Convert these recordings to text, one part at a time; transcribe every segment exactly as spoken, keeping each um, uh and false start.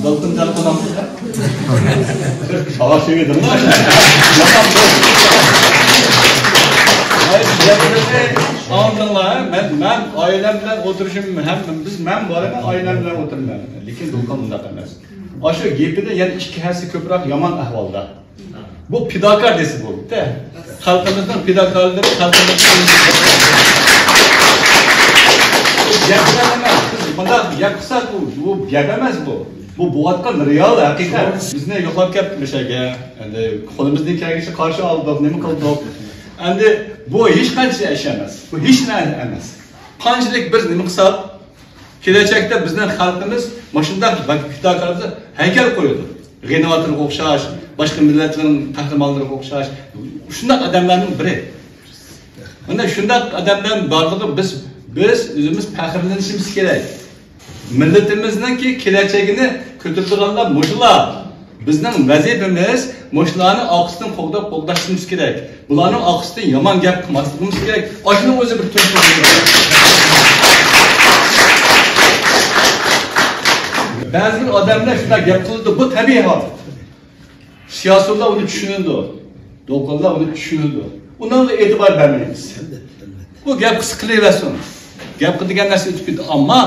دولقۇن جان قوناق. ساۋاق چېكىدىڭلار. ئاڭلىدىڭلار، ھە؟ مەن، مەن ئائىلەم بىلەن ئولتۇرۇشۇم ھەم بىز، مەن بارىمەن، ئائىلەم بىلەن ئولتۇرىمەن. لېكىن دولقۇن ئۇنداق ئەمەس. ئاشۇ گېپىدە يەنە ئىككى ھەسسە كۆپرەك يامان ئەھۋالدا. بۇ پىداكار دېسە بولدى-دە. خەلقىمىزنىڭ پىداكارلىرى، خەلقىمىزنىڭ گەپ ئەمەس. بىز مۇنداق گەپ قىلساق، بۇ، بۇ گەپ ئەمەس بۇ. بۇ بولۇۋاتقان رېئال ھەقىقەت. بىزنى يوقلاپ كەپتۇ مۇشۇ يەرگە. ئەمدى قولىمىزدىن كەلگىچە قارشى ئالدۇق، نېمە قىلدۇق. ئەمدى بۇ ھېچقانچە ئىش ئەمەس. بۇ ھېچ نەرسە ئەمەس. قانچىلىك بىز نېمە قىلساق، كېلەچەكتە بىزنىڭ خەلقىمىز مۇشۇنداق پىداكارلىققا ھەيكەل قويىدۇ. غېنىۋاتىرغا ئوخشاش، باشقا مىللەتلەرنىڭ قەھرىمانلىرىغا ئوخشاش، شۇنداق ئادەملەرنىڭ بىرى. مانا شۇنداق ئادەملەر بارلىقى بىز، بىز ئۆزىمىز پەخىرلىنىشىمىز كېرەك. مىللىتىمىزنىڭكى كېلەچىكىنى كۆتۈرىدىغانلار مۇشۇلار. بىزنىڭ ۋەزىپىمىز مۇشۇلارنى ئارقىسىدىن قوغداپ، قوغداشىمىز كېرەك. بۇلارنىڭ ئارقىسىدىن يامان گەپ قىلماسلىقىمىز كېرەك. ئاشۇنىڭ ئۆزى بىر تۈرتكە. بەزى بىر ئادەملەر شۇنداق گەپ قىلىدۇ، بۇ تەبىئىي ھال. سىياسىيونلار ئۇنى چۈشىنىدۇ، دولقۇنلار ئۇنى چۈشىنىدۇ. ئۇنىڭغا ئېتىبار بەرمەيمىز. بۇ گەپ قىلسا قىلىۋەرسۇن. گەپ قىلىدىغان نەرسە ئۆتۈپ كېتىدۇ، ئەمما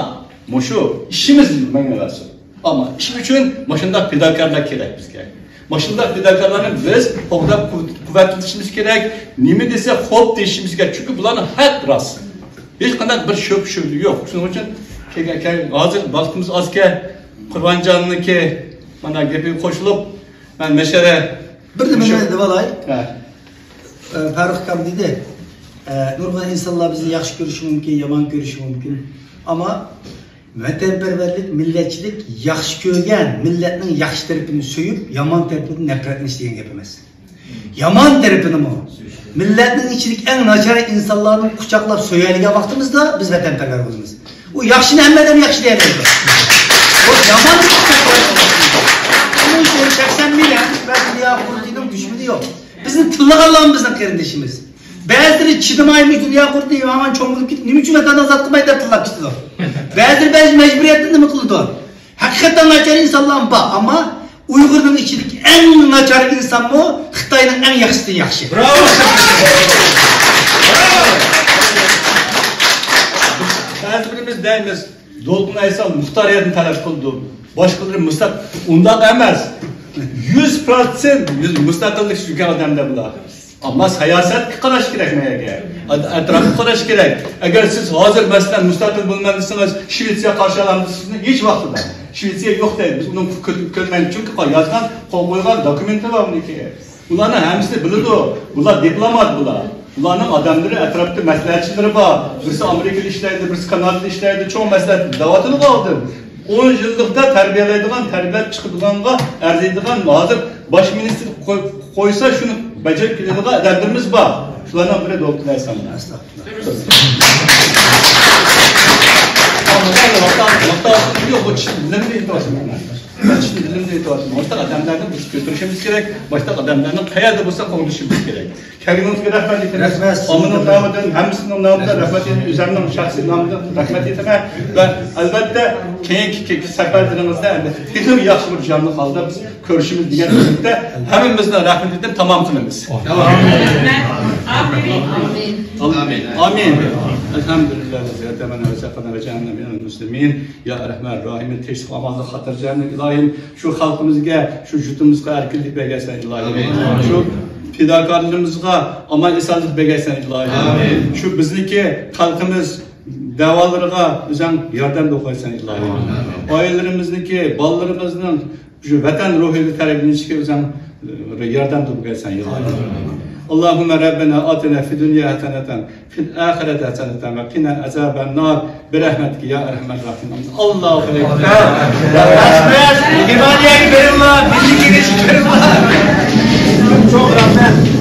مۇشۇ ئىشىمىز مېڭىۋەرسۇن. ئەمما ئىش ئۈچۈن مۇشۇنداق پىداكارلار كېرەك بىزگە. مۇشۇنداق پىداكارلارنى بىز قوغداپ قۇۋۋەتلىشىمىز كېرەك. نېمە دېسە خوپ دېيىشىمىز كېرەك. چۈنكى بۇلارنىڭ ھەق راست. ھېچقانداق بىر شۈبھە، شۈبھە يوق. شۇنىڭ ئۈچۈن كەل-، كەل-، ھازىر ۋاقتىمىز ئازكەن، قۇربانجاننىڭكى مانا گېپىگە قوشۇلۇپ، مەن مەشەرە بىر نېمە دېۋالاي. ھە. ئە، پەرۇق ئاكام دېدى، ئە، نۇرغۇن ئىنسانلار بىزنى ياخشى كۆرۈشى مۇمكىن، يامان كۆرۈشى مۇمكىن. ئەمما ۋەتەنپەرۋەرلىك، مىللەتچىلىك، ياخشى كۆرگەن مىللەتنىڭ ياخشى تەرىپىنى سۆيۈپ، يامان تەرىپىدىن نەپرەتلىنىش دېگەن گەپ ئەمەس. يامان تەرىپىنىمۇ، مىللەتنىڭ ئىچىدىكى ئەڭ ناچار ئىنسانلارنى قۇچاقلاپ سۆيەلىگەن ۋاقتىمىزدا بىز ۋەتەنپەرۋەر بولىمىز. ئۇ ياخشىنى ھەممە ئادەم ياخشى دېيەلەيدۇ. ئۇ ياماننى قۇچاقلايدۇ. شۇنىڭ ئۈچۈن سەكسەن مىليون ۋە دۇنيا قۇرۇلتىيىنىڭ دۈشمىنى يوق. بىزنى تىللىغانلارمۇ بىزنىڭ قېرىندىشىمىز. بەزىلىرى چىدىمايمۇ، دۇنيا قۇرۇلتىيى ھامان چوڭ بولۇپ كېتىپ، نېمە ئۈچۈن ۋەتەننى ئازاد قىلمايدۇ دەپ تىللاپ كېتىدۇ. بەزىلىرى بەزى مەجبۇرىيەتتە نېمە قىلىدۇ. ھەقىقەتەن ناچار ئىنسانلارمۇ بار، ئەمما ئۇيغۇرنىڭ ئىچىدىكى ئەڭ ناچار ئىنسانمۇ خىتاينىڭ ئەڭ ياخشىسىدىن ياخشى. براۋو! براۋو! بەزىلىرىمىز دەيمىز، دولقۇن ئەيسا مۇختارىيەتنى تەلەپ قىلىدۇ. باشقىلىرى مۇستەق-، ئۇنداق ئەمەس. يۈز پىروتسېنت مۇستەقىللىك سۆيگەن ئادەملەر بۇلار. ئەمما سىياسەتكە قاراش كېرەك مەيەگە. ئەت-، ئەتراپقا قاراش كېرەك. ئەگەر سىز ھازىر، مەسىلەن، مۇستەقىل بولىمەن دېسىڭىز، شىۋېتسىيە قارشى ئالامدۇ سىزنى؟ ھېچ ۋاقتىدا. شىۋېتسىيە يوق دەيدۇ. بىز ئۇنىڭ كۆ-، كۆرمەيمىز. چۈنكى يازغان، قول قويغان دوكۇمېنتى بار ئۇنىڭكى. ئۇلارنىڭ ھەممىسىنى بىلىدۇ. ئۇلار دىپلومات بۇلار. ئۇلارنىڭ ئادەملىرى، ئەتراپتا مەسلىھەتچىلىرى بار. بىرسى ئامېرىكىدا ئىشلەيدۇ، بىرسى كانادىدا ئىشلەيدۇ. چوڭ مەسلىھەت دەۋاتىدۇ ئالدىن. ئون يىللىقتا تەربىيەلەيدىغان، تەربىيەلەپ چىقىدىغانغا ئەرزىيدىغان، ھازىر باش مىنىستىر قوي-، قويسا، شۇنى بېجىرىپ كېلىدىغان ئادەملىرىمىز بار. شۇلارنىڭ بىرى دوكتور ئەيسان. مۇشۇنداق ئادەملەرنى بىز كۆتۈرۈشىمىز كېرەك. مۇشۇنداق ئادەملەرنى قەيەردە بولسا قوغدىشىمىز كېرەك. كەلگىنىڭىزگە رەھمەت ئېيتىمىز. رەھمەت. ئاممىنىڭ نامىدىن، ھەممىسىنىڭ نامىدىن رەھمەت ئېيتىمىز. ئۆزۈمنىڭ شەخسىي نامىدىن رەھمەت ئېيتىمەن. ۋە ئەلۋەتتە، كېيىنكى، كېيىنكى سەپەرلىرىڭىزدە ئەمدى تېخىمۇ ياخشى بىر جانلىق ھالدا بىز كۆرۈشىمىز دېگەن ئۈمىدتە ھەممىمىزنىڭ رەھمىتىدىن تامام قىلىمىز. ئامىن. ئامىن. ئامىن. ئەلھەمدۇلىللاھ. يا ئەرھەمەر راھىمىن، تىنچلىق، ئامانلىق، خاتىرجەملىك ئىلاھىم. شۇ خەلقىمىزگە، شۇ يۇرتىمىزغا ئەركىنلىك بەرگەيسەن ئىلاھىم. ئامىن. شۇ پىداكارلىرىمىزغا ئامان ئېسەنلىك بەرگەيسەن ئىلاھىم. ئامىن. شۇ بىزنىڭكى خەلقىمىز دەۋالىرىغا ئۆزەڭ ياردەمدە بولغايسەن ئىلاھىم. ئامىن. ئائىلىلىرىمىزنىڭكى، بالىلىرىمىزنىڭ شۇ ۋەتەن روھىدا تەربىيەلىنىشىگە ئۆزەڭ، ئە، ياردەمدە بولغايسەن ئىلاھىم. ئامىن. اللهم ربنا آتنا في الدنيا حسنة في الآخرة حسنة وقنا عذاب النار برحمتك يا أرحم الراحمين. ئاللاھۇ ئەكبەر. رەھمەت. گېرمانىيەگە بېرىڭلار، مىللىي كېڭەشكە بېرىڭلار. چوڭ رەھمەت.